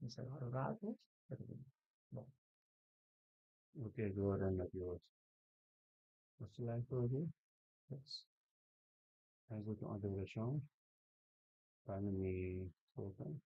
Mester wak un ratu, pero bon. Ok, gloria na Dios. Nos ta live already? Yes. Nos ta adoracion. Para mi open.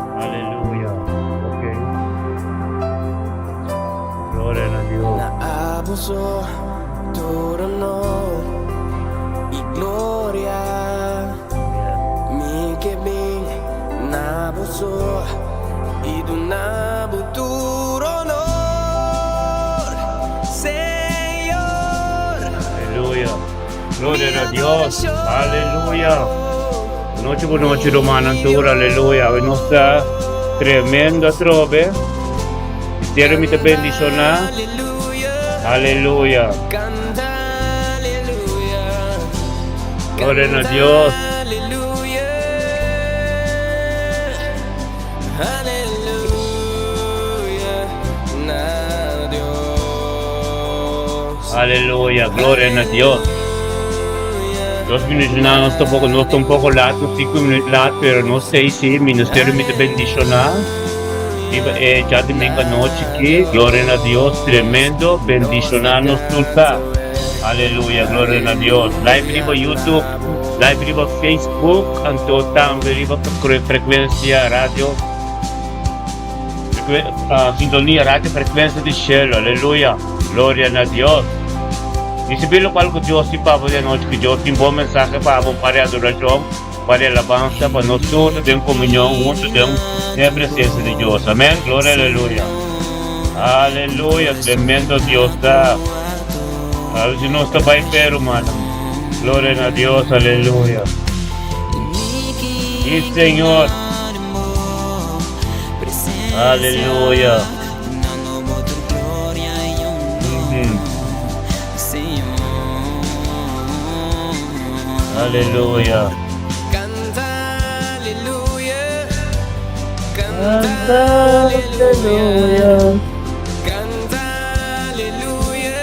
Aleluya. Ok. Gloria na Dios. Na abuso tur honor y gloria. Mi ke bin na boso y duna bo tur honor, Señor. Aleluya. Gloria na Dios. Aleluya. Nochi bu nochi rumannan tur. Aleluya. Awe nos ta tremendo atrobe. Misterio mi ta bendiciona. Aleluya. Gloria na Dios. Aleluya, gloria na Dios. Dios bendiciona nos tampoco, nos ta un poco laat, nos 5 minuut laat, pero no sei si ministerio mi ta bendiciona. Riba e djadumingo anochi aki, gloria na Dios, tremendo, bendiciona nos tur ta. Aleluya, gloria na Dios. Live riba YouTube, live riba Facebook, anto tambe riba frecuencia radio, sintonia radio frecuencia di cielo. Aleluya, gloria na Dios. Ricibi locual cu Dios tin pa bo di anochi, cu Dios tin bon mensahe pa bo, un par di adoracion. Pa di alabansa pa nos tur ta den komunion huntu den e presensia di Dios. Amen. Gloria aleluya. Aleluya. Tremendo Dios ta. A ver si nos ta bai pe rumannan. Gloria na Dios. Aleluya. Sí, Señor. Aleluya. Aleluya. Canta aleluya. Canta aleluya. Canta aleluya.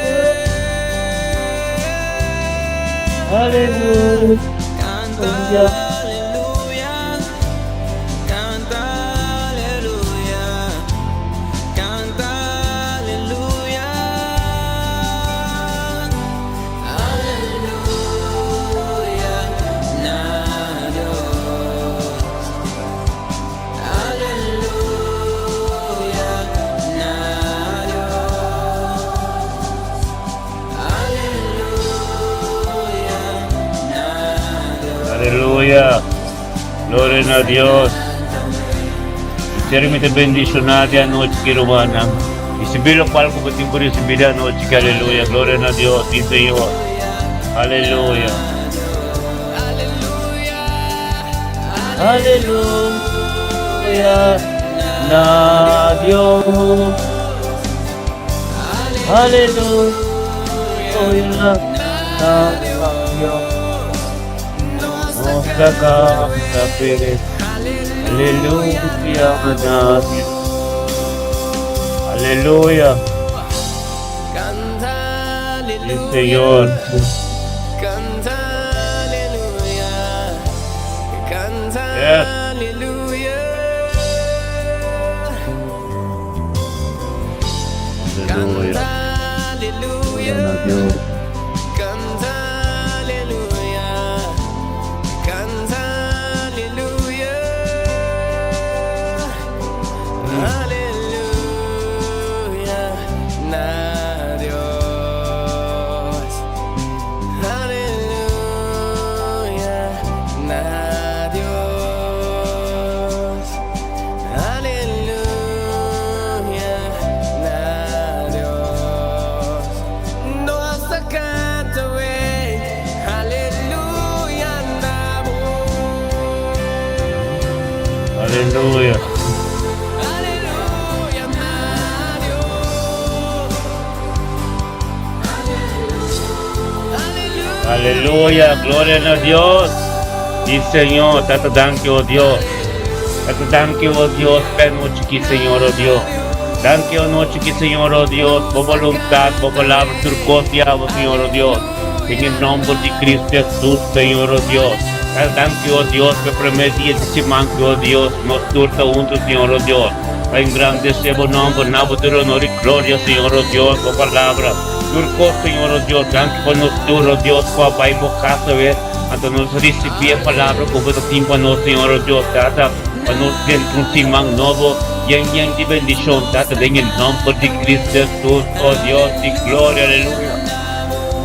Aleluya. Canta aleluya. Canta aleluya. Canta aleluya. Aleluya na Dios. Aleluya na Dios. Aleluya na Dios. Aleluya. Gloria na Dios. Ser mi ta bendiciona di anochi ki rumannan. Ricibi locual cu bo tin cu ricibi di anochi ki aleluya. Gloria na Dios. Si Señor. Aleluya. Aleluya na Dios. Aleluya na Dios. Nos ta canta p'e. Aleluya na Dios. Aleluya. Sí, Señor. Canta aleluya. Canta Yes. aleluya. Aleluya. Canta aleluya. Gloria na Dios. Canta aleluya. Canta aleluya. Aleluya na Dios. Aleluya na Dios. Aleluya na Dios. No hasta Aleluya. Aleluya, gloria na Dios. Sí, Señor, tata danki, oh Dios. Tata danki, oh Dios, pe nochi ki, Señor, oh Dios. Danki, oh nochi ki, Señor, oh Dios, bo voluntad, bo palabra, tur cos diabo, Señor, oh Dios. Den e nomber di Cristo Jesús, Señor, oh Dios. Tata danki, oh Dios, pe primer dia di siman ki, oh Dios, nos tur ta hunto, Señor, oh Dios. Pa engrandece bo nomber, na bo tur honor y gloria, Señor, oh Dios, bo palabra. Tur cos, Señor, oh Dios, danki pa nos tur, oh Dios, cu a bay bo casa awe, anto nos ricibi e palabra cu bo ta tin pa nos, Señor, oh Dios, Tata, pa nos drenta un siman nobo yen yen di bendicion, Tata, den e nomber di Cristo Jesus, oh Dios di gloria, aleluya.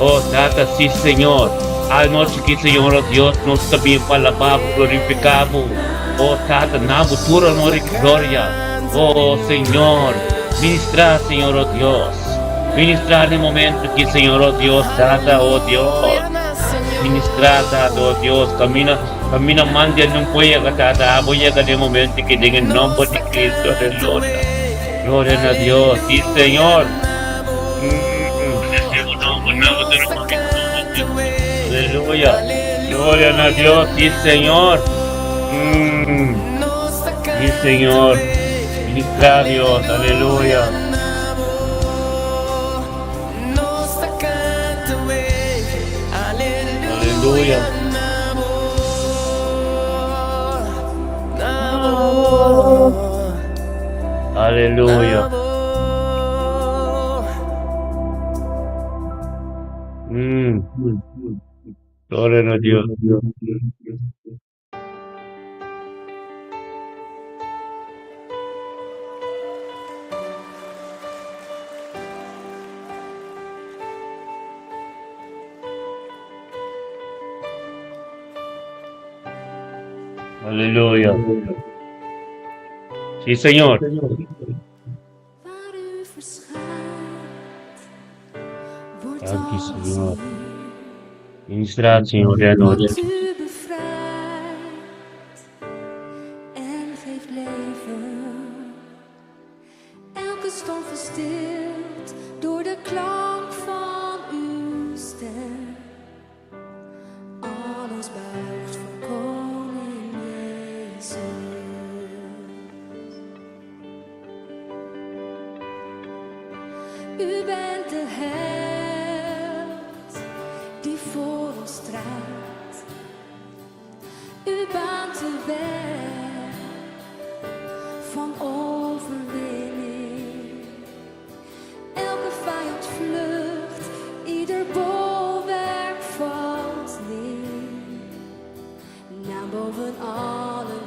Oh, Tata, si, Señor, anochi aki, Señor, oh Dios, nos ta bin pa alaba bo, glorifica bo, oh Tata, na bo tur honor y gloria, oh Señor, ministra, Señor, oh Dios. Ministrá den momento ki, Señor, oh Dios, Tata, oh Dios. Ministrá, Tata, oh Dios, camina, camina man di nun por yega, Tata, abo yega den momento ki den e nomber di Cristo, aleluya. Gloria na Dios, sí, Señor. Aleluya. Gloria na Dios, sí, Señor. Sí, Señor. Ministra Dios, aleluya. Aleluya. Aleluya. Gloria na Dios. Aleluya. Sí, Señor. Danki, Señor. Ministra, Señor, de anochi.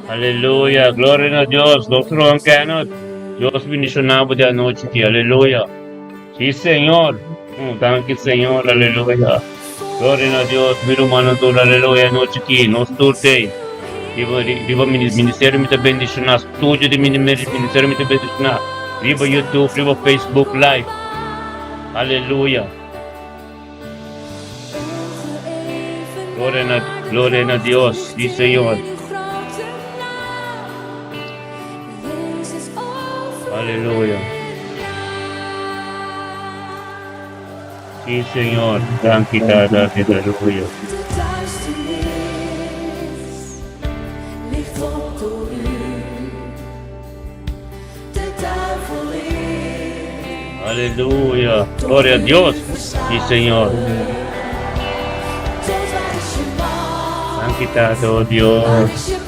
Aleluya, gloria na Dios. Nos ruman Kenneth, Dios bendiciona bo di anochi aki. Aleluya. Sí, Señor. Danki, Señor. Aleluya. Gloria na Dios. Mi rumannan tur, aleluya, anochi aki. Nos tur tei. Riba, riba ministerio mi ta bendiciona. Studio di ministerio mi ta bendiciona. Riba YouTube, riba Facebook Live. Aleluya. Gloria na, gloria na Dios, sí Señor. Aleluya. Sí Señor, danki Tata, aleluya. Aleluya. Gloria a Dios. Sí, Señor. Danki Tata, oh Dios. Aleluya.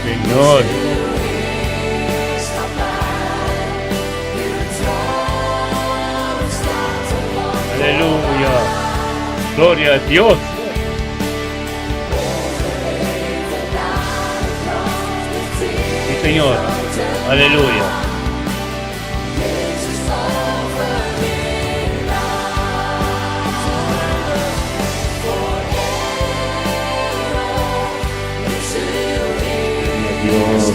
Señor. Aleluya. Gloria a Dios. Sí, Señor. Aleluya. Dios.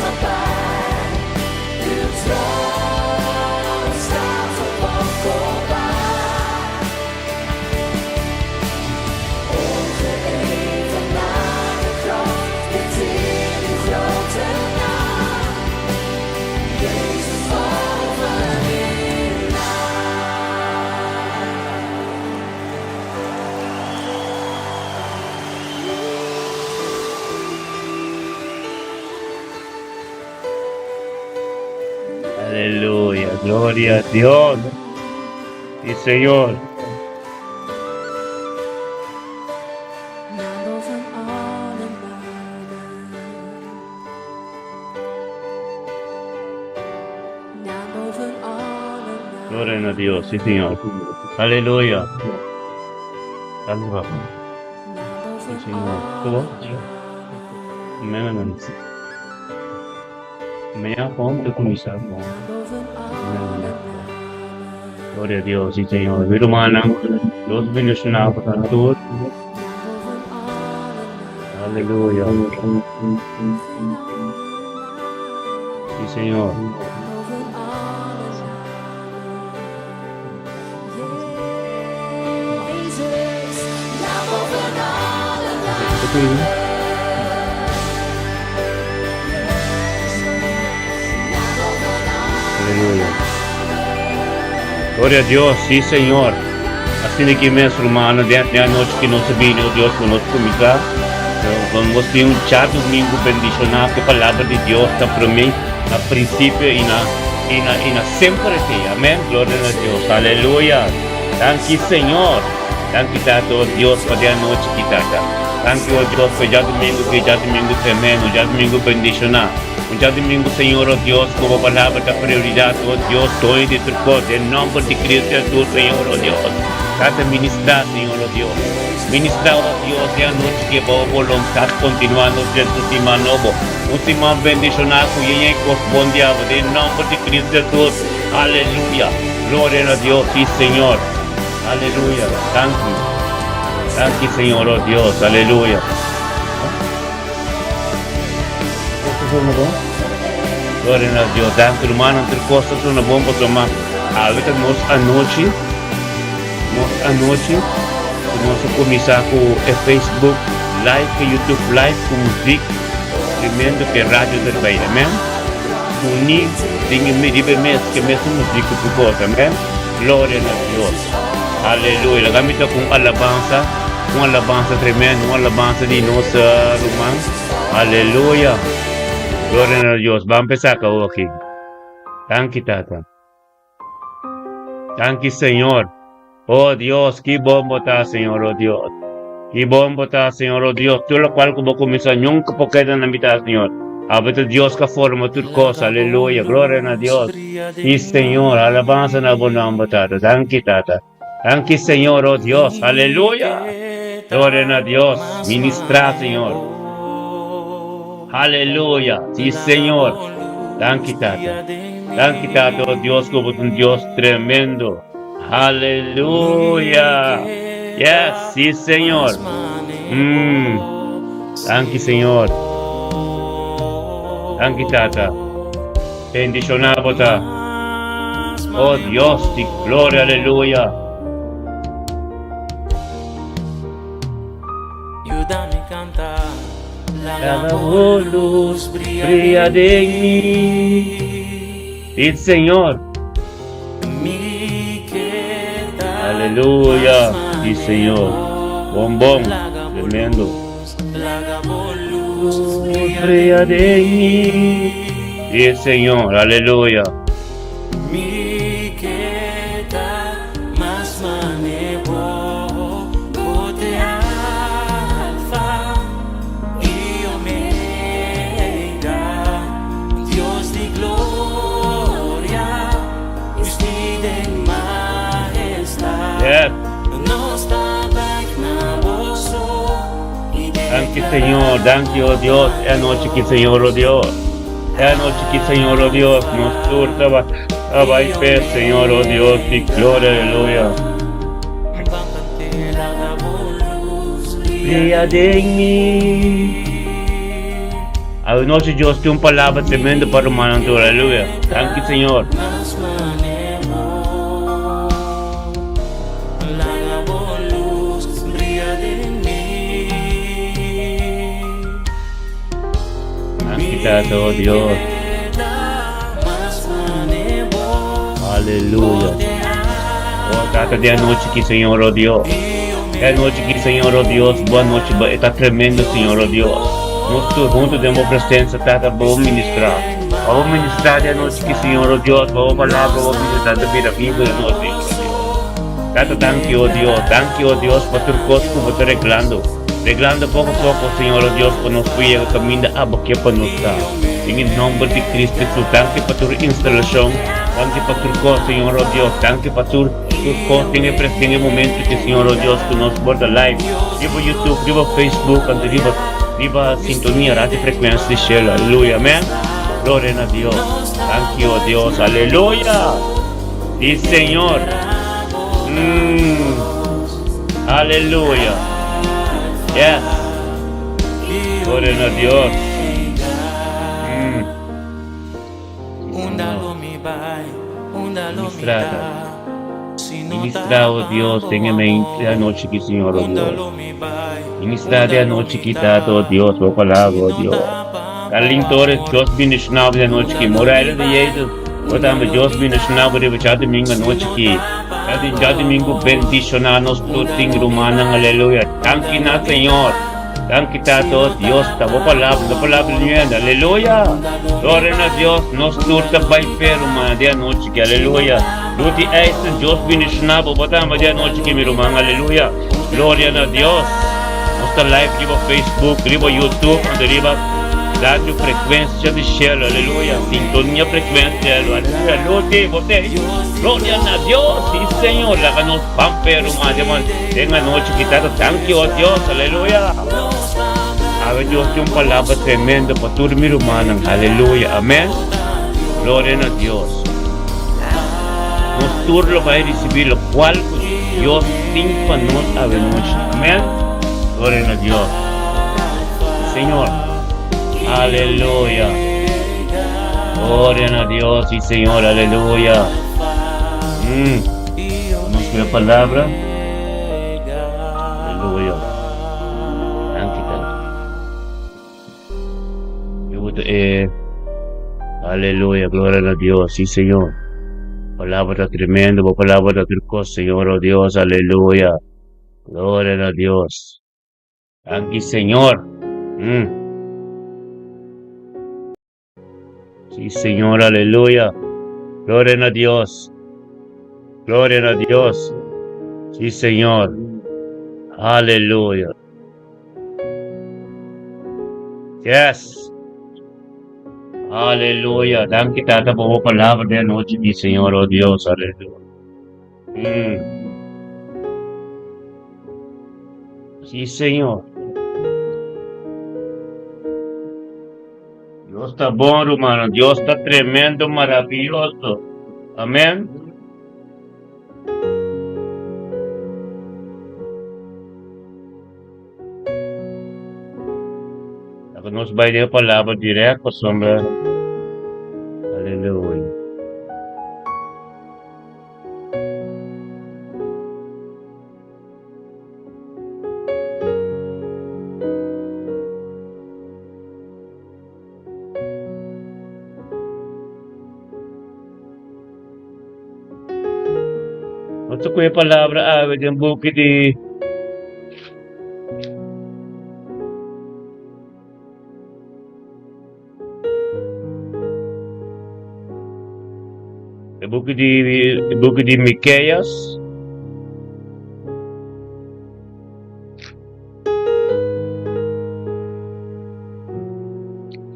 Aleluya, gloria a Dios. Sí, Señor. Gloria a Dios, sí, Señor. Aleluya. Dank u, Papa. Sí, Señor. ¿Todo? Amén, amén. Mañana vamos a comenzar con. Amén. Gloria a Dios, sí, Señor. Mi hermana, Dios bendicionado para todos. Aleluya. Sí, Señor. Aleluya. Gloria a Dios, sí, Señor. Asina ku mes rumannan, den e anochi ku nos a bini, oh Dios, ku nos kuminsá. Nos tin un djadumingu bendishoná ku e palabra di Dios ta promé na prinsipio i na i na i na semper esei. Amèn. Gloria na Dios. Aleluya. Danki, Señor. Danki, Tata, oh Dios, pa den anochi ki, Tata. Danki, oh Dios, pa e djadumingu ki, e djadumingu tremendo, un djadumingu bendishoná. Un djadumingu, Señor, oh Dios, ku bo palabra ta prioridat, oh Dios, doño di tur kos, den nòmber di Cristo Jesús, Señor, oh Dios. Tata, ministrá, Señor, oh Dios. Ministrá, oh Dios, den anochi ki bo boluntat kontinuá nos den su siman nobo. Un siman bendishoná ku yeña i kos bon di abo, den nòmber di Cristo Jesús. Aleluya! Gloria na Dios, sí, Señor. Aleluya! Danki. Danki, Señor, oh Dios. Aleluya. Gloria na Dios. Danki rumannan, tur kos ta sona bon pasobra awe ta nos anochi, nos anochi ku nos a kuminsá ku e Facebook live, ku YouTube live ku muzik tremendo ku e radio ta bay, amen. Uní den e riba e mes ku e mesun muzik ku tur kos, amen. Gloria na Dios. Aleluya. Laga mi ta ku un alabansa, un alabansa tremendo, un alabansa di nos ruman. Aleluya. Gloria na Dios. Ban empezá ka aki. Danki, Tata. Danki, Señor. Oh Dios, ki bon bo ta, Señor, oh Dios. Ki bon bo ta, Señor, oh Dios. Tur lokual ku bo kuminsá nunka por keda na mitad, Señor. Abo ta Dios ka forma tur kos. Aleluya. Gloria na Dios. Sí, Señor. Alabansa na bo nomber, Tata. Danki, Tata. Danki, Señor, oh Dios. Aleluya. Gloria na Dios. Ministrá, Señor. Aleluya. Sí, Señor. Danki, Tata. Danki, Tata, oh Dios, ku bo ta un Dios tremendo. Aleluya. Yes, sí, Señor. Danki, Señor. Danki, Tata. Bendishoná bo ta. Oh Dios di gloria, aleluya. Laga bo luz bria den mi. Sí, Señor. Aleluya. Sí, Señor. Bon, bon. Tremendo. Bria den mi. Sí, Señor. Aleluya. Yes. Danki Señor, danki oh Dios, e anochi ki Señor oh Dios. E anochi ki Señor oh Dios, nos tur ta ta bai fe Señor oh Dios di gloria, aleluya. Bria den mi. Anochi Dios tin un palabra tremendo pa rumannan tur, aleluya. Danki Señor. Danki Tata, oh Dios. Aleluya. Oh Tata, de anochi ki Señor, oh Dios. De anochi ki Señor, oh Dios. Boa nochi, bo eta tremendo, Señor, oh Dios. Nos tur hunto den bo presencia, Tata, bo ministra. Bo ministra de anochi ki Señor, oh Dios. Bo palabra, bo ministra ta bira vivo de nos, Señor, oh Dios. Tata, danki, oh Dios. Danki, oh Dios, pa tur kos ku bo ta reglando. Reglando poko poko, Señor, oh Dios, pa nos por yega kaminda abo ke pa nos ta. Den e nomber di Cristo Jesus, danki pa tur instalashon, danki pa tur kos, Señor, oh Dios, danki pa tur tur kos den e pres den e momento ki, Señor, oh Dios, ku nos por ta live riba YouTube, riba Facebook, anto riba riba Sintonia Radio Frecuencia di Shelo. Aleluya, amen. Gloria na Dios. Danki, oh Dios. Aleluya. Sí, Señor. Mm. Aleluya. Yes. Gloria na Dios. Mm. Ministrada. Ministra, oh Dios, den e mente anochi ki, Señor, oh Dios. Ministra de anochi ki, Tata, oh Dios, bo palabra, oh Dios. Carlin Torres, Dios bendiciona bo de anochi ki. Moraira de Jesus, bo tambe, Dios bendiciona bo riba djadomingo anochi ki. Djadomingo bendiciona nos tur tin rumannan, aleluya. Danki na Señor. Danki Tata, oh Dios, ta bo palabra, ta palabra leyenda, aleluya. Gloria na Dios, nos tur ta bai fe ruman de anochi ki, aleluya. Ruti Eisen, Dios bendiciona bo, bo tambe de anochi ki mi ruman, aleluya. Gloria na Dios. Nos ta live riba Facebook, riba YouTube, anto riba Radio Frecuencia di Cielo, aleluya. Sintonia Frecuencia, aleluya. Luti, bo te. Gloria na Dios, sí Señor. Laga nos ban fe ruman, den anochi ki Tata, danki oh Dios, aleluya. Awe Dios tin un palabra tremendo pa tur mi rumannan, aleluya, amen. Gloria na Dios. Nos tur lo bai ricibi locual cu Dios tin pa nos awe nochi, amen. Gloria na Dios. Señor, aleluya. Gloria na Dios, sí Señor, aleluya. Mm. Vamos con la palabra. Aleluya. Danki, danki. Aleluya, gloria a Dios, sí Señor. Palabra tremendo, palabra de Señor, oh Dios, aleluya. Gloria a Dios. Danki, Señor. Mm. Sí, Señor, aleluya. Gloria a Dios. Gloria a Dios. Sí, Señor. Aleluya. Yes. Aleluya. Danki, Tata, pa bo palabra di anochi, mi Señor, oh Dios. Aleluya. Mm. Sí, Señor. Dios ta bon, rumano. Dios ta tremendo, maravilloso. Amén. Laga nos bai den e palabra direct pasobra Aleluya. Nos ta ku e palabra awe den buki di E buki di e buki di Miqueas.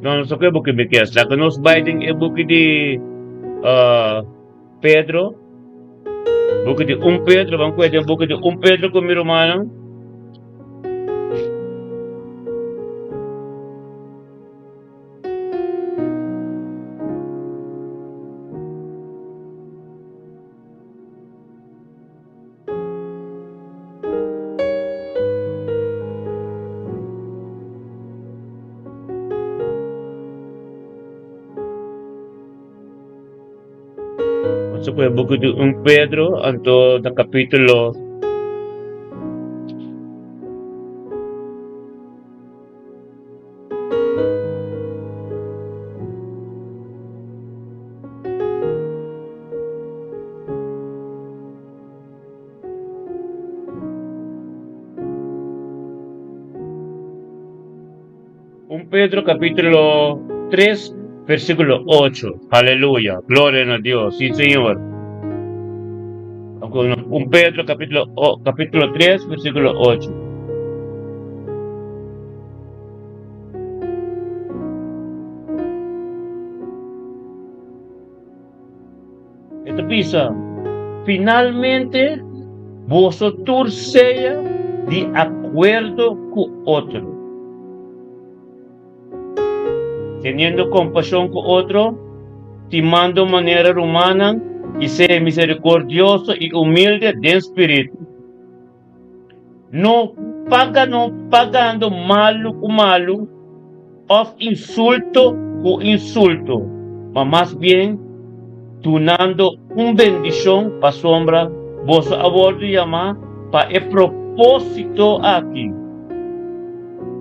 No, no sa ku e buki di Miqueas. Laga nos bai den e buki di uh, Pedro. Buki di 1 Pedro, ban ku den buki di 1 Pedro ku mi rumannan. Nos a kohe buki di 1 Pedro, anto na kapítulo Un Pedro capítulo 3, versículo 8. Aleluya. Gloria na Dios. Sí, Señor. Un Pedro capítulo, capítulo 3, versículo 8. E ta bisa, Finalmente, boso tur sea di akuerdo ku otro, teniendo kompashon ku otro, stimando manera rumannan i sea miserikordioso i humilde den spiritu. No paga no pagando malu ku malu òf insulto ku insulto, ma mas bien dunando un bendishon, pasobra boso a wòrdu yamá pa e propósito aki,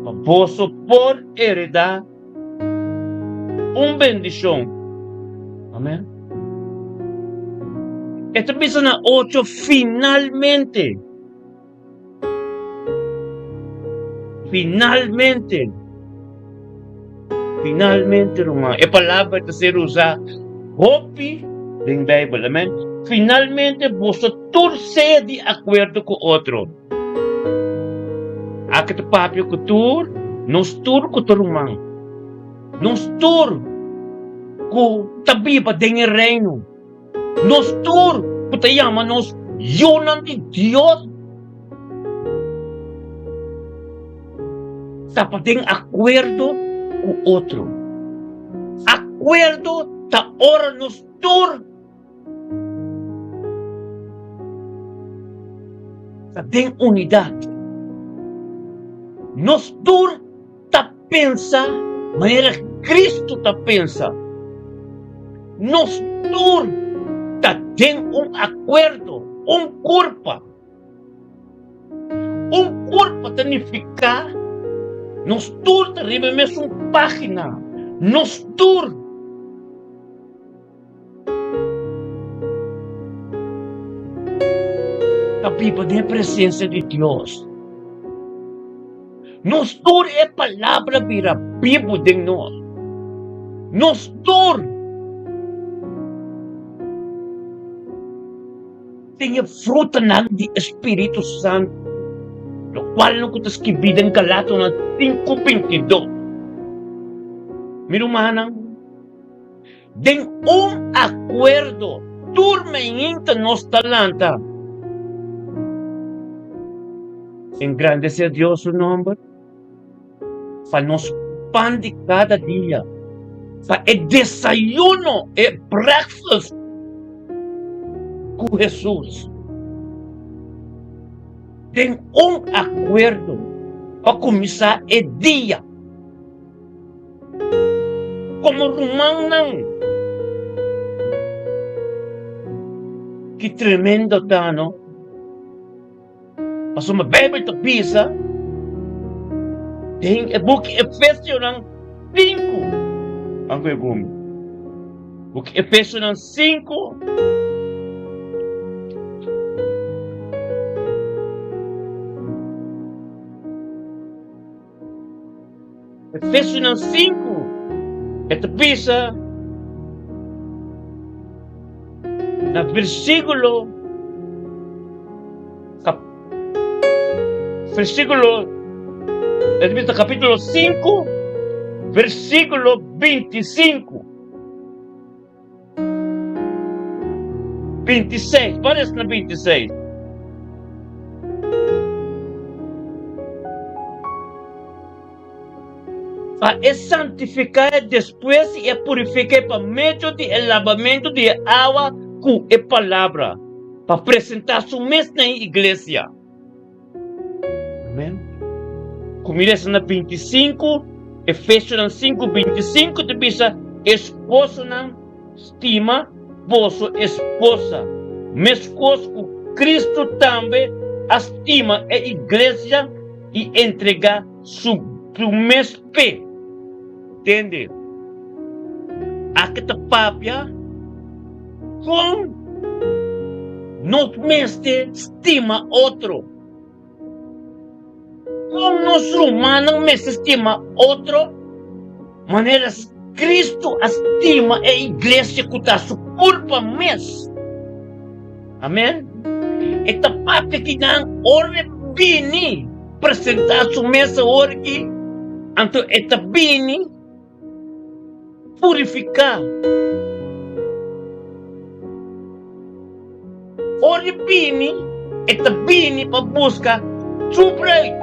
pa boso por heredá un bendishon. Amèn. E ta bisa na ocho finalmente. Finalmente. Finalmente, ruman. E palabra ta ser usá hopi den Bijbel. Amèn. Finalmente boso tur sea di akuerdo ku otro. Aki ta papia ku tur, nos tur ku ta ruman. Nos tur ku ta biba den e Reino. Nos tur ku ta yama nos yunan di Dios. Ta pa den akuerdo ku otro. Akuerdo ta ora nos tur. Ta den unidat. Nos tur ta pensa manera Kristu ta pensa. Nos tur ta den un akuerdo, un kurpa. Un kurpa ta nifiká nos tur ta riba e mesun página. Nos tur. Ta biba den e presencia di Dios. Nos tur e palabra bira bibu den nos. Nos tur tin e frutanan di e Spiritu Santu, lokual no ku ta skibí den Galatonan 5:22. Mi rumannan. Den un akuerdo tur mainta nos ta lanta. Engrandesé Dios su nomber pa nos pan di kada dia, pa e desayuno, e breakfast ku Hesus. Den un akuerdo pa kuminsá e dia. Komo rumannan. Ki tremendo ta, no? Pasobra Beibel ta bisa den e buki Efesionan sinku, ban ku e gumi. Buki Efesionan sinku. Efesionan 5, e ta bisa na versíkulo kap versíkulo e ta bisa kapítulo 5 versíkulo 25 26, parece na 26. Pa e santifiká e despues i e purifiká e pa medio di e labamentu di e awa ku e palabra, pa presentá su mes na e iglesia. Amen. Ku mi lesa na 25, Efesionan 5, 25 ta bisa, Esposonan stima. boso esposa, meskos ku Kristu tambe a stima e iglesia i entregá su mes p'e. Tende, aki ta papia kon nos mester stima otro. Kon nos rumannan mester stima otro? Manera Kristu a stima e iglesia ku ta su kurpa mes. Amen. E ta papia ki nan ora e bini presentá su mes awor aki, anto e ta bini purifiká. Ora e bini, e ta bini pa buska su bruid.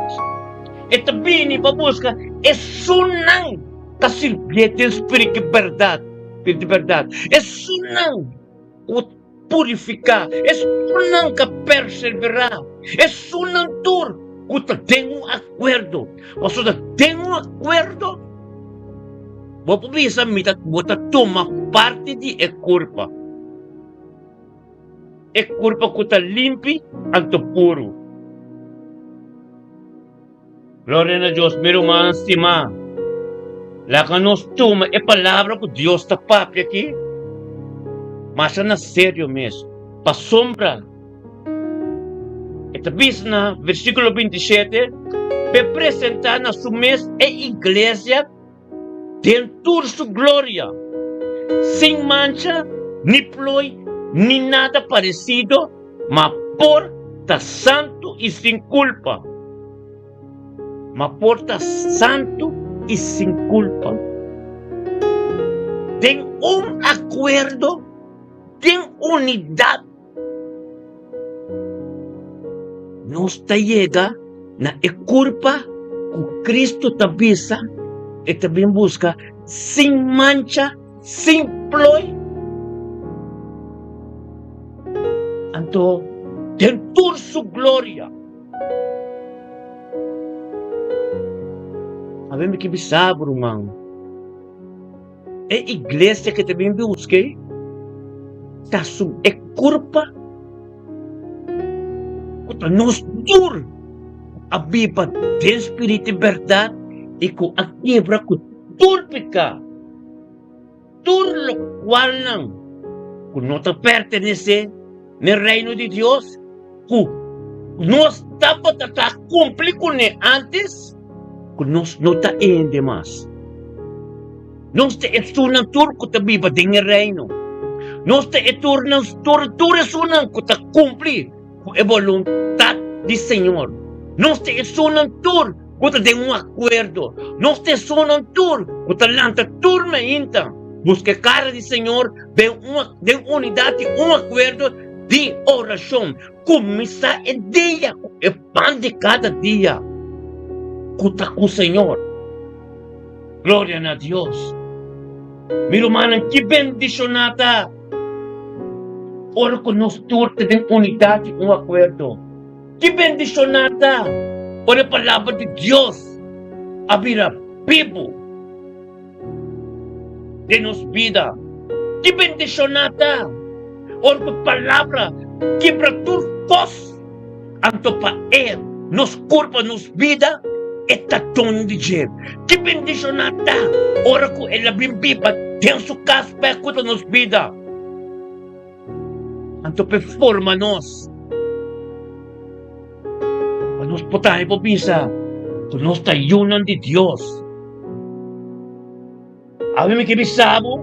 E ta bini pa buska esunnan ta sirbié den spiritu di bèrdat, spiritu di bèrdat. Esunnan ku purifiká, esunnan ku a perseverá, esunnan tur ku ta den un akuerdo. Pasobra den un akuerdo, bo por bisa mi ta, bo ta tuma parti di e kurpa. E kurpa ku ta limpi anto puru. Gloria na Dios, mi rumannan stimá. Laga nos tuma e palabra ku Dios ta papia aki masha na serio mes, pasobra e ta bisa na versíkulo 27, P'e presentá na su mes e iglesia den tur su gloria, sin mancha, ni ploi, ni nada paresido, ma por ta santu i sin kulpa. Ma por ta santu i sin kulpa. Den un akuerdo, den unidat. Nos ta yega na e kurpa ku Kristu ta bisa e ta bin buska sin mancha, sin ploi. Anto den tur su gloria. Awe mi ke bisa bo, ruman. E iglesia ke ta bin buska ei ta su e kurpa ku ta nos tur a biba den spiritu i bèrdat i ku a kebra ku tur piká, tur lokualnan ku no ta pertenesé n'e Reino di Dios ku nos tabata ta kumpli kuné ántes, ku nos no ta hende mas. Nos ta esunnan tur ku ta biba den e Reino. Nos ta e turnan tur tur esunnan ku ta kumpli ku e boluntat di Señor. Nos ta esunnan tur ku ta den un akuerdo. Nos ta esunnan tur ku ta lanta tur mainta buska e kara di Señor den un den unidat i un akuerdo di orashon. Kuminsá e dia ku e pan di kada dia ku ta ku Señor. Gloria na Dios. Mi rumannan, ki bendishoná ta ora ku nos tur ta den unidat i un akuerdo. Ki bendishoná ta ora e Palabra di Dios a bira bibu den nos bida. Ki bendishoná ta ora ku Palabra kibra tur kos, anto pa e nos kurpa, nos bida, e ta doño di dje. Ki bendishoná ta ora ku el a bin biba den su kas pa e kuta nos bida. Anto p'e forma nos, pa nos por tambe por bisa ku nos ta yunan di Dios. Awe mi ke bisa bo,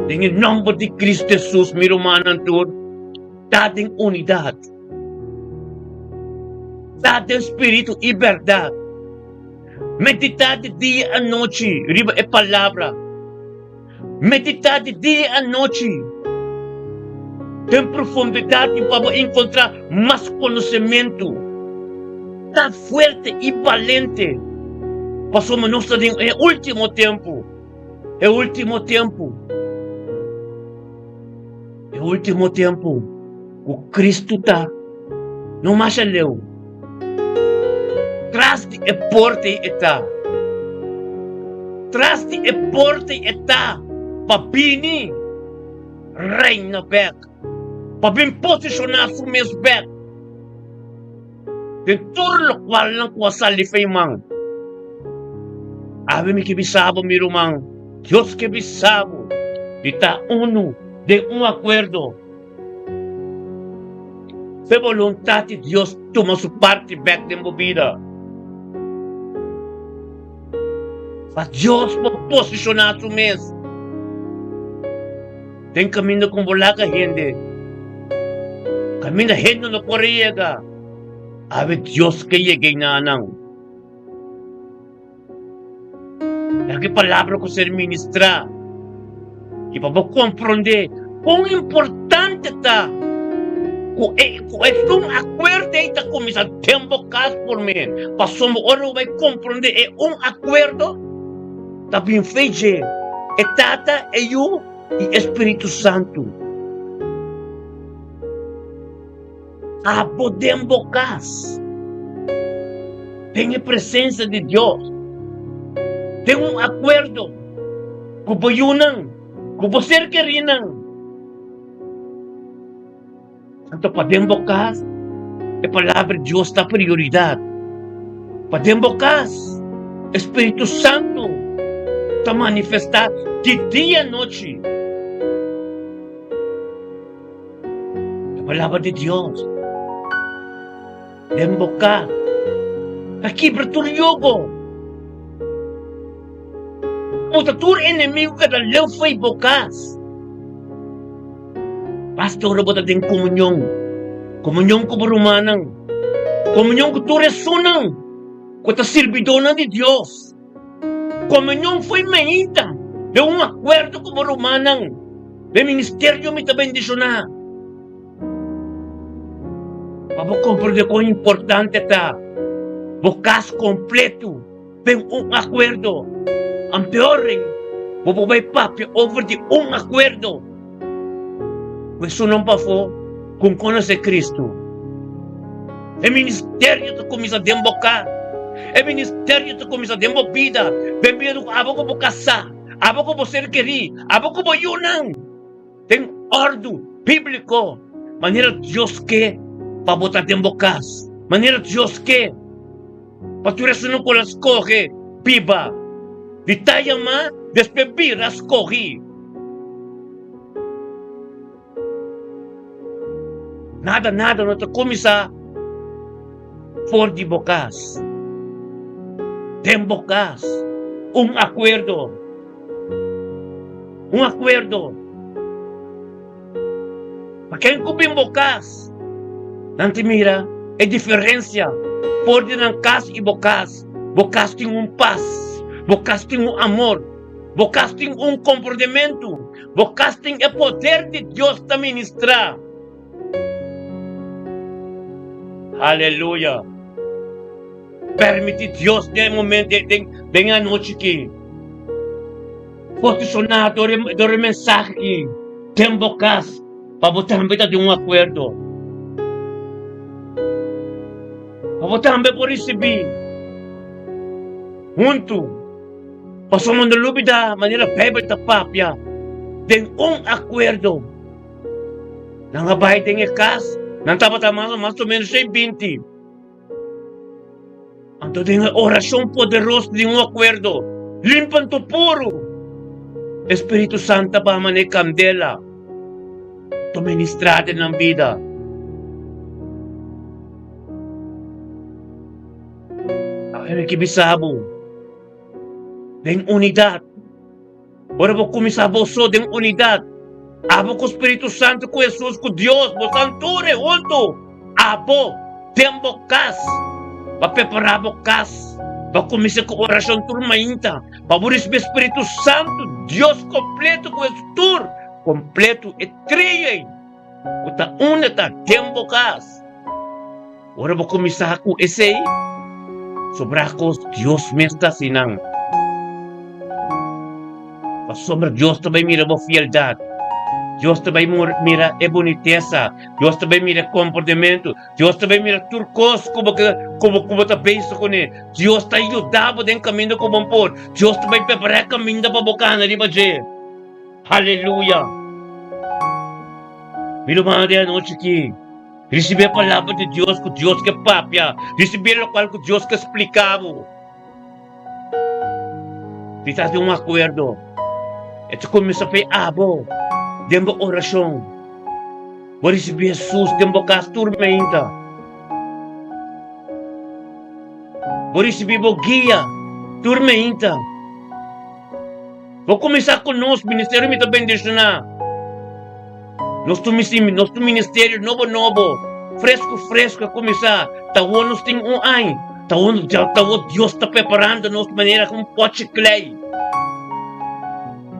den e nòmber di Kristu Hesus, mi rumannan tur, ta den unidat, ta den spiritu i bèrdat. Meditá di dia anochi riba e palabra. Meditá di dia i anochi den profundidat i pa bo enkontrá mas konosementu. Ta fuerte i balente, pasobra nos ta den e último tempu, e último tempu, e último tempu ku Kristu ta no masha leu. Tras di e porta ei e ta. Tras di e porta ei e ta pa bini. reina bek, pa bin posishoná su mes bek den tur lokualnan ku a sali fei man. Awe mi ke bisa bo, mi ruman, Dios ke bisa bo di ta unu den un akuerdo. P'e boluntat di Dios tuma su parti bek den bo bida. Pa Dios por posishoná su mes den kaminda ku bo laga hende, kaminda hende no por a yega, awe Dios ke yega einan nan. Laga e palabra ku ser ministrá i pa bo komprondé kon importante ta ku e ku esun akuerdo ei ta kuminsá den bo kas promé. Pasobra ora bo bai komprondé e un akuerdo ta bin fe dje e Tata, e Yu i e Spiritu Santu. Abo den bo kas, den e presensia di Dios, den un akuerdo ku bo yunan, ku bo ser kerinan. Anto pa den bo kas, e Palabra di Dios ta prioridat. Pa den bo kas, e Spiritu Santu ta manifestá di dia anochi. E palabra di Dios den boka ta kibra tur yugo. Muta tur enemigo ku ta leu fo'i bo kas. Basta ora bo ta den komunion, komunion ku bo rumannan, komunion ku tur esunnan ku ta sirbidónan di Dios. Komunion fo'i meinta den un akuerdo ku bo rumannan. Den ministerio mi ta bendishoná pa bo komprendé kon importante ta bo kas kompleto den un akuerdo. Anteoren bo por bai papia over di un akuerdo ku esunnan pafó ku konosé Kristu. E ministerio ta kuminsá den bo kas. E ministerio ta kuminsá den bo bida, den bida di ku abo ku bo kasá. Abo ku bo ser kerí, abo ku bo yunan den òrdu bíbliko, manera Dios ke pa bo ta den bo kas, manera Dios ke pa tur esunnan ku el a skohe biba di ta yamá despues bira skohí. Nada nada no ta kuminsá for di bo kas. Den bo kas, un akuerdo. Un akuerdo. Pa ken ku bin bo kas, nan ta mira e diferensia for di nan kas i bo kas. Bo kas tin un pas, bo kas tin un amor, bo kas tin un komprondementu. Bo kas tin e poder di Dios ta ministrá. Aleluya! Permití Dios den e momento, den, den e anochi aki, posishoná dor e, dor e mensahe aki den bo kas, pa bo tambe ta den un akuerdo. Pa bo tambe por risibí huntu. Pasobra no lubida manera Bijbel ta papia den un akuerdo. Nan a bai den e kas, nan tabata mas mas o menos 120. Anto den e orashon poderoso di un akuerdo, limpo anto puru, e Spiritu Santu a baha manera kandela ta ministra den nan bida. Awe mi ke bisa bo, den unidat, ora bo kuminsá bo so den unidat, abo ku Spiritu Santu, ku Hesus, ku Dios, bo san tur e huntu, abo den bo kas, pa prepará bo kas, pa kuminsá ku orashon tur mainta, pa bo risibí Spiritu Santu, Dios kompleto ku Hesus tur kompleto, e trio ei ku ta unda ta den bo kas. Ora bo kuminsá ku esei, sobrá kos Dios mes ta hasi nan. Pasobra Dios ta bai mira bo fieldat, Dios ta bai mira e bunitesa, Dios ta bai mira e komportamentu, Dios ta bai mira tur kos ku bo ku bo ku bo ta bezig kuné. Dios ta yuda bo den kaminda ku bo por. Dios ta bai prepará e kaminda pa bo kana riba dje. Haleluya! Mi rumannan den anochi aki, risibí e palabra di Dios ku Dios ke papia, risibí lokual ku Dios ke splika bo. Si ta den un akuerdo, e ta kuminsá p'e abo den bo orashon. Bo risibí Hesus den bo kas tur meinta. Bo risibí bo guia tur meinta. Bo kuminsá ku nos ministerio mi ta bendishoná. Nos tu nos tu ministerio nobo nobo, fresku fresku a kuminsá. Ta awor nos tin un aña. Ta awor ta awor Dios ta preparando nos manera ku un pochi klei.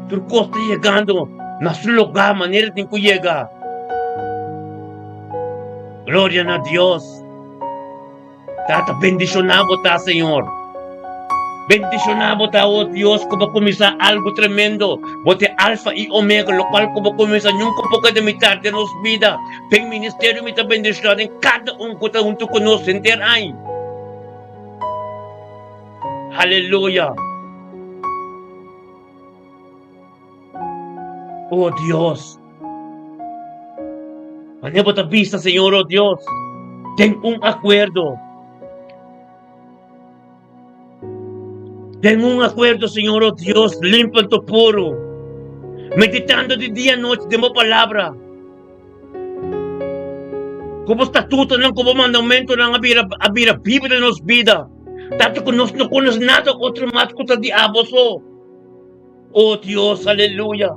Tur kos ta yegando na su lugá manera tin ku yega. Gloria na Dios. Tata bendishoná bo ta Señor. Bendishoná bo ta o Dios ku bo kuminsá algu tremendo. Bo ta e Alfa i Omega lokual ku bo kuminsá nunka por keda mitar den nos bida. Den ministerio mi ta bendishoná den kada un ku ta huntu ku nos henter aña. Haleluya. O Dios. Wanneer bo ta bisa, Señor, o Dios, den un akuerdo. Den un akuerdo, Señor, o Dios, limpo anto puro. Meditando di dia i nochi den bo palabra. Ku bo statutonan, ku bo mandamentonan a bira, a bira biba den nos bida. Tantu ku nos no konos nada otro mas ku ta di abo so. O Dios, aleluya.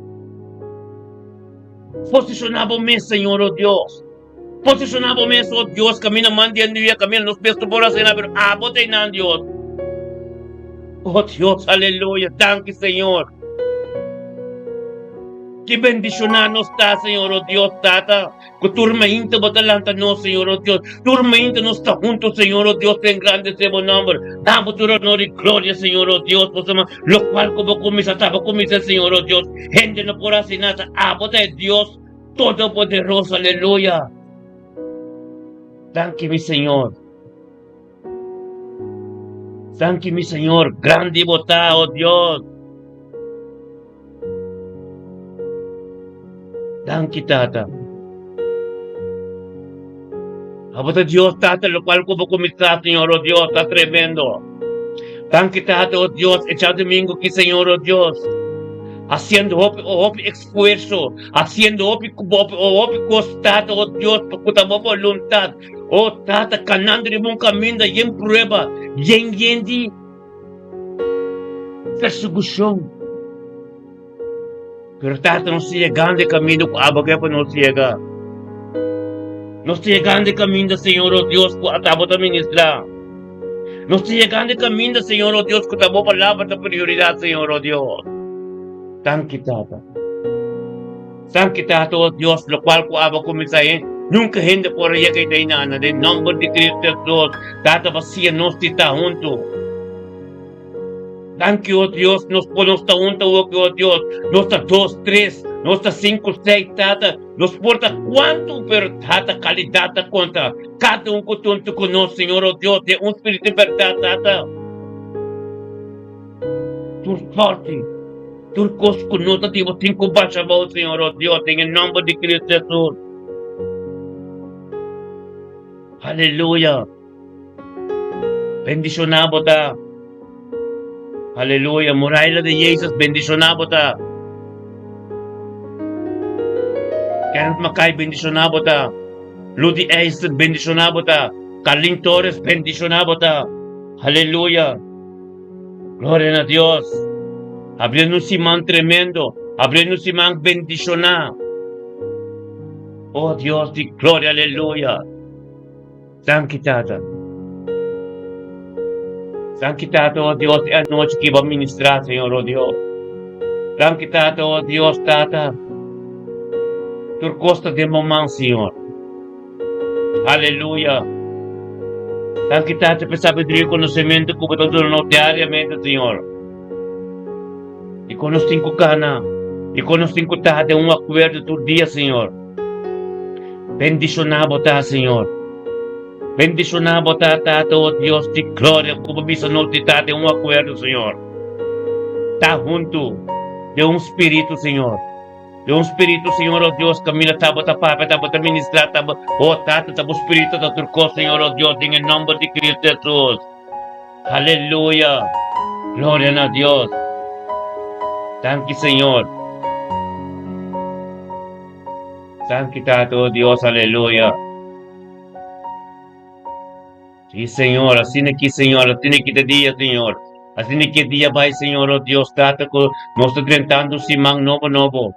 Posiciona bo mes, Señor, o Dios. Posiciona bo mes, o Dios, camina man di anduya, camina nos mes no por hacer nada, pero abo ta einan, Dios. O Dios, aleluya. Danki, Señor. Ki bendiciona nos ta, Señor, o Dios, Tata. Ku tur mainta bo ta lanta nos, Señor, o Dios. Tur mainta nos ta hunto, Señor, o Dios, ta engrandece bo nomber. Da bo tur honor i gloria, Señor, o Dios, pasobra lokual ku bo kuminsá ta bo kuminsá, Señor, o Dios. Hende no por hasi nada. Abo ta e Dios Todopoderoso. Aleluya. Danki, mi Señor. Danki, mi Señor. Grandi bo ta, o Dios. Danki, Tata. Abo ta Dios, Tata, locual cu bo cuminsa, Señor, oh Dios, ta tremendo. Danki, Tata, oh Dios, e djadomingo aki, Señor, oh Dios, haciendo hopi, oh, hopi esfuerzo, haciendo hopi, hopi, oh, hopi cos, Tata, oh Dios, pa cu ta bo voluntad. Oh, Tata, canando riba un caminda yen prueba, yen, yen di Persekushon. Pero Tata, nos ta yegando e kaminda ku abo ke pa nos yega. Nos ta yegando e kaminda, Señor, o Dios, ku ata bo ta ministrá. Nos ta yegando e kaminda, Señor, o Dios, ku ta bo palabra ta prioridat, Señor, o Dios. Danki, Tata. Danki, Tata, o Dios, lokual ku abo kuminsá e, nunka hende por a yega i ta inana. Den nòmber di Kristu Hesus, Tata, basia nos di ta huntu. Danki, o Dios, nos por nos ta hunta hopi, o Dios. Nos ta dos, tres, nos ta sinku, seis, Tata. Nos por ta kuantu, pero Tata, kalidat ta konta. Kada un ku ta huntu ku nos, Señor, o Dios, den un spiritu di bèrdat, Tata. Tur sorti, tur kos ku no ta di bo tin ku basha abou, Señor, o Dios, den e nòmber di Kristu Hesus. Aleluya. Bendishoná bo ta. Aleluya. Muraila di Jesus, bendishoná bo ta. Kenneth Mackay, bendishoná bo ta. Ludi Eisen, bendishoná bo ta. Carlin Torres, bendishoná bo ta. Aleluya. Gloria na Dios. Abriendo un siman tremendo. Abriendo un siman bendishoná. Oh Dios di gloria, aleluya. Danki Tata. Danki Tata, oh Dios, e anochi ki bo a ministrá, Señor, oh Dios. Danki Tata, oh Dios, Tata. Tur kos ta den bo man, Señor. Aleluya. Danki Tata pa e sabiduria i konosementu ku bo ta duna nos diariamente, Señor. I kon nos tin ku kana, i kon nos tin ku ta den un akuerdo tur dia, Señor. Bendishoná bo ta, Señor. Bendishoná bo ta, Tata, o Dios di gloria, ku bo bisa nos di ta den un akuerdo, Señor. Ta huntu den un spiritu, Señor. Den un spiritu, Señor, oh Dios, kaminda tabata papia, tabata ministrá, tabata, oh Tata, ta bo spiritu ta tur kos, Señor, oh Dios, den e nòmber di Cristo Jesus. Aleluya! Gloria na Dios! Danki, Señor. Danki, Tata, oh Dios, aleluya. Sí, Señor, asina ki, Señor, asina ki te dia, Señor. Asina ki dia bai, Señor, oh Dios, Tata, ku nos ta drentando un siman nobo, nobo.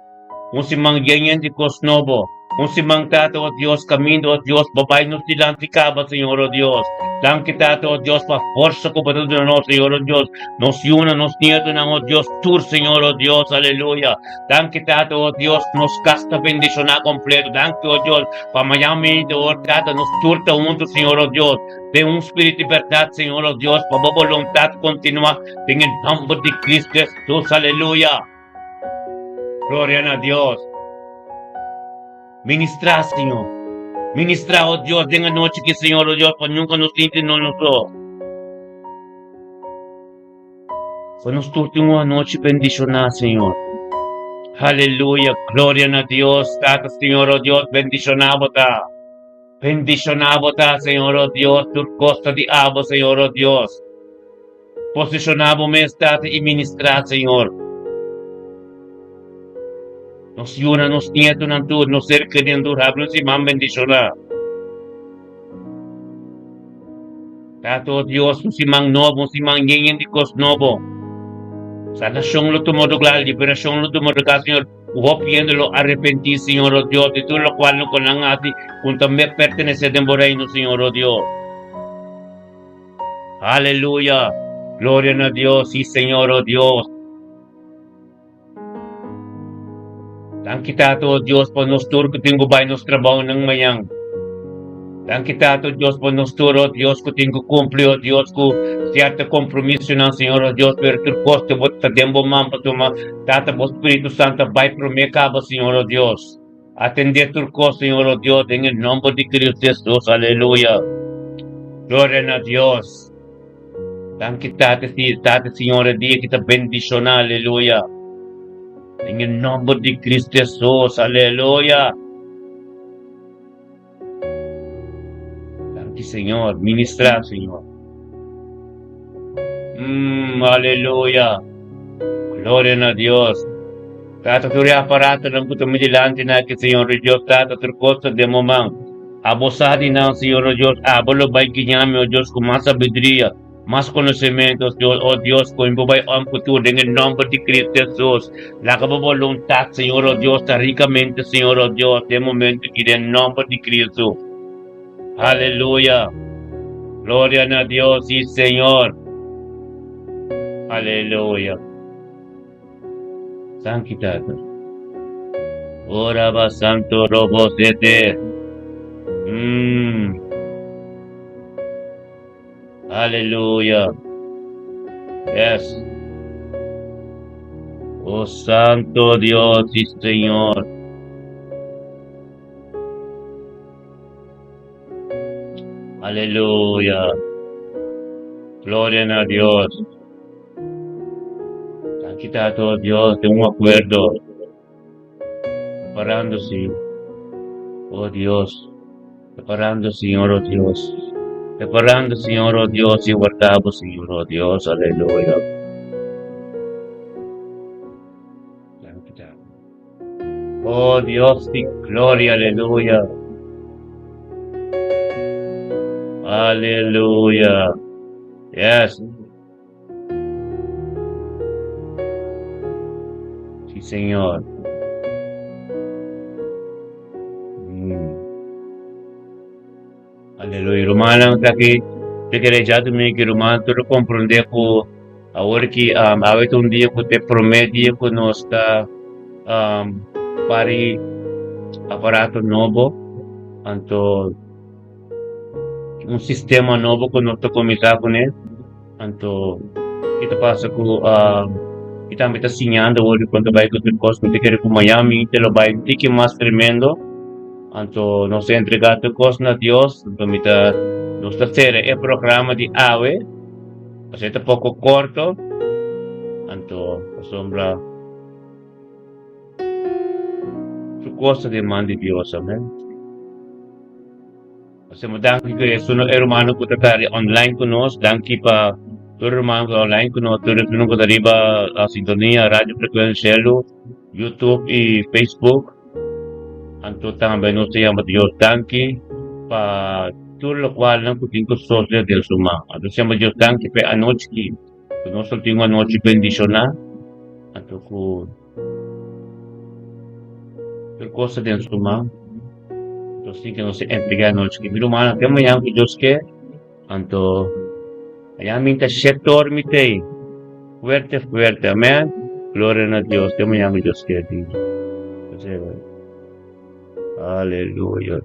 Un siman yen yen di kos nobo. Un siman, Tata, oh Dios, kaminda, oh Dios, bo bai nos dilanti kaba, Señor, oh Dios. Danki, Tata, oh Dios, pa forsa ku bo ta duna nos, Señor, oh Dios. Nos yunan, nos nietonan, oh Dios, tur, Señor, oh Dios, aleluya. Danki, Tata, oh Dios, nos kas ta bendishoná kompleto. Danki, oh Dios, pa mañan mainta, oh Tata, nos tur ta huntu, Señor, oh Dios, den un spiritu di bèrdat, Señor, oh Dios, pa bo boluntat kontinuá den e nòmber di Cristo Hesus, aleluya. Gloria na Dios. Ministrá, Señor. Ministrá, oh Dios, den anochi ki, Señor, oh Dios, pa nunka nos sinti no nos so. Pa nos tur tin un anochi bendishoná, Señor. Aleluya, gloria na Dios, Tata, Señor, oh Dios, bendishoná bo ta. Bendishoná bo ta, Señor, oh Dios, tur kos ta di abo, Señor, oh Dios. Posishoná bo mes, Tata, i ministrá, Señor. Nos yunan, nos nietonan tur, nos ser kerinan tur, habri un siman bendishoná. Tata, oh Dios, un siman nobo, un siman yen yen di kos nobo. Sanashon lo tuma lugá, liberashon lo tuma lugá, Señor. Hopi hende lo arepentí, Señor, oh Dios, di tur lokual no ku nan hasi, ku tambe pertenesé den bo reino, Señor, oh Dios. Aleluya! Gloria na Dios, sí Señor, oh Dios. Danki Tata, oh Dios, pa nos tur ku tin ku bai nos trabounan mañan. Danki Tata, oh Dios, pa nos tur, oh Dios, ku tin ku kumpli, oh Dios, ku sierto kompromisonan, Señor, oh Dios, pero tur kos ku bo ta den bo man pa tuma, Tata, bo Spiritu Santu a bai promé kaba, Señor, oh Dios. Atendé tur kos, Señor, oh Dios, den e nomber di Cristo Jesus. Aleluya. Gloria na Dios. Danki, Tata, si, Tata, Señor, e dia ki ta bendishoná. Aleluya. Den e nomber di Cristo Jesus. Aleluya. Danki, Señor. Ministra, Señor. Aleluya. Gloria na Dios. Tata tur e aparatonan ku ta mi dilanti na ki, Señor di Dios, Tata tur kos ta den bo man. Abo sa di nan, Señor o Dios, abo lo bai guiña mi, o Dios, ku mas sabiduria, mas konosementu, o o Dios, ku mi por bai om ku tur den e nòmber di Cristo Jesus. Laga bo boluntat, Señor o Dios, ta rikamente, Señor o Dios, den e momentu aki den nòmber di Cristo. Aleluya. Gloria na Dios, si Señor. Aleluya. Danki Tata. Ora ba santo robo sete. Aleluya. Yes. Oh Santo Dios y Señor. Aleluya. Gloria na Dios. Danki Tata, oh Dios, den un akuerdo. Preparando, Señor. Oh Dios. Preparando, Señor, oh Dios. Preparando, Señor, oh Dios, y guardabo, Señor, oh Dios. Aleluya. Danki Tata. Oh Dios di gloria, aleluya. Aleluya. Yes. Sí, Señor. Aleluya. Rumannan ta aki, te kere ja mi ki ruman tur comprende ku awor ki um, awe ta un dia ku te prome dia ku nos ta um, pari aparato nobo, anto un sistema nobo ku nos ta kuminsá kuné. Anto ki ta pasa ku um, i tambe ta siñando awor di kon ta bai ku tur kos. Mi ta kere ku mañan te lo bai un tiki mas tremendo. Anto nos ta entregá tur kos na Dios. Anto mi ta nos ta sera e programa di awe. Pasobra e ta poko korto. Anto pasobra. Tur kos ta den man di Dios, amen. Hacemos danki ku esun e rumannan ku ta tari online ku nos. Danki pa tur ruman ku ta online ku nos, tur esun ku ta riba sintonia Radio Frecuencia Cielo, YouTube i Facebook. Anto tambe nos ta yama Dios danki pa tur lokualnan ku tin ku sosde den su man. Anto nos yama Dios danki pa e anochi ki ku nos lo tin un anochi bendishoná. Anto ku Tur kos ta den su man. Anto sin ke nos ta entregá anochi ki. Mi rumannan, te mañan ku Dios ke, anto mañan mi ta shetor mi tei. Fuerte, fuerte. Amèn. Gloria na Dios. Te mañan ku Dios ke. Aleluya. Aleluya.